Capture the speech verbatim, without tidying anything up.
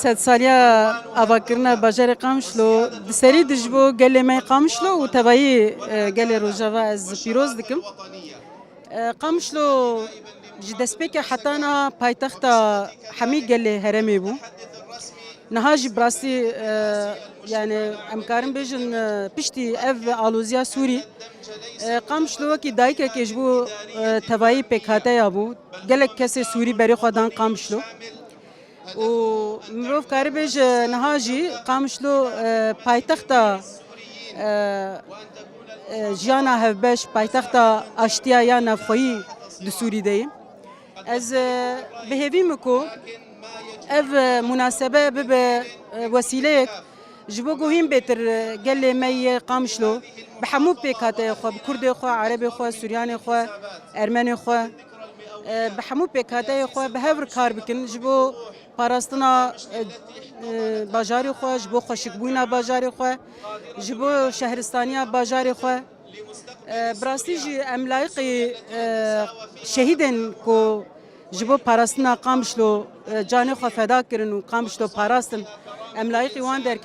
Sedsaliya avakirina bajarê Qamişlo di serî de ji bo gelê me yê Qamişlo û tevayî, e, gelê Rojava ez pîroz dikim. E, Qamişlo ji destpêkê heta niha paytexta hemî gelê herêmê bû. Niha jî bi rastî, e, yani em karin bêjin, e, piştî ev aloziya Sûrî, e, Qamişlo wekî dayikekê ji bo, e, tevayî pêkhateya bû. Gelek kesê Sûrî berê xwe dan Qamişlo. Û mirov karibêje niha jî Qamişlo, e, paytexta, e, e, jiyana hevbeş, paytexta aştiya ya navxweyî di Sûrî de ye. Ez, e, bi hêvî me ku ev, e, munasebe bibe, e, wesîleyek ji bo ku hîn bêtir, e, gelê me yê Qamişlo bi hemû pêkhateyê xwe, bi Kurdê xwe, Erebê xwe, Suryanê xwe, Ermenê xwe, e, bi hemû pêkhateyê xwe bi hev re kar bikin ji bo parastina, e, e, bajarê xwe, ji bo xweşikbûyîna bajarê xwe, ji bo şehristaniya bajarê xwe. E, bi rastî jî em layiqî, e, şehîdên ku ji bo parastina Qamişlo, e, canê xwe feda kirin û Qamişlo parastin, em layiqî wan derkevin.